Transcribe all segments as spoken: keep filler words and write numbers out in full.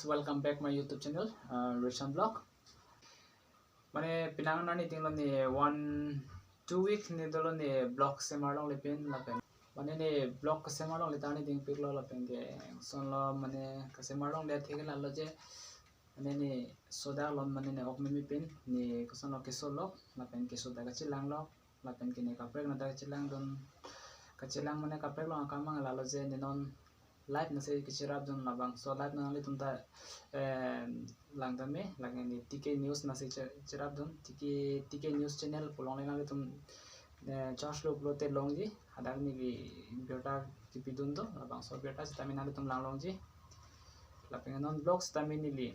Welcome back my YouTube channel, uh, Roshan Vlog. Mane penang arni ting lo ne one two week ne dolo ne vlog semar longle pin lapen. Mane ne vlog kesemar longle ta arni dingpik lo lapen ke son lo mane kesemar longle thik lalo je. Mane ne sodak lo mane ne ok mimi pin ne koson lo keso lo lapen keso ta kachelang lo lapen ke ne kaprek na ta kachelang dun kachelang mane kaprek lo akam mang lalo je ne non live nasi kechirap dun labangso live nanglitum ta, eh, lang tame, lang ne T K News nasi che-, chirap dun, T K, T K News channel pu longle nanglitum, eh, search lo pulote longji, hadak ne birta kipidun do, labangso birta sitame nanglitum lang longji. Lapen non vlog sitame neli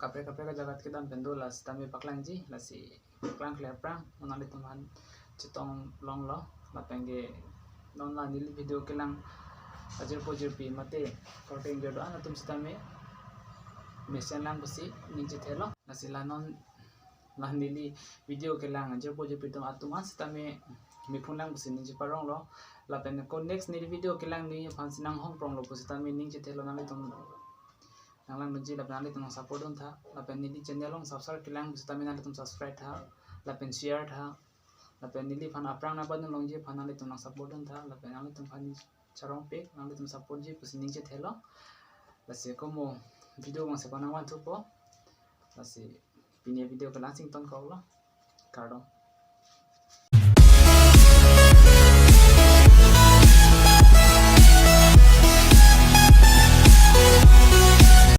kaprek kaprek ajaga kedam pen do la sitame paklangji, lasi paklang kle aphrang nanglitum aphan chetong longlo lapen ke non la neli video kelang ajirpo jirpi mate korte ingjir do-an atum sitame mesen lang pusi ning chethelo. Lasi la non la neli video kelang ajirpo jirpi atum atum an sitame mephun lang pusi ning cheparong lo. Lapen ko next neli video kelang ni aphan sinang hongprong lo pusitame ning chethelo, nanglitum nanglang dunji lapen nanglitum nang support dun tha. Lapen neli channel along subscribe kelang pusitame nanglitum subscribe tha lapen share tha. Lapen neli aphan aphrang na padun longji aphan nanglitum nang support dun tha lapen nanglitum aphan charong pik nanglitum support ji pusi ning chethelo. Lasi komo video bang se ko nang van thupo. Lasi pini video kelang sing ton kok lo. Kardom.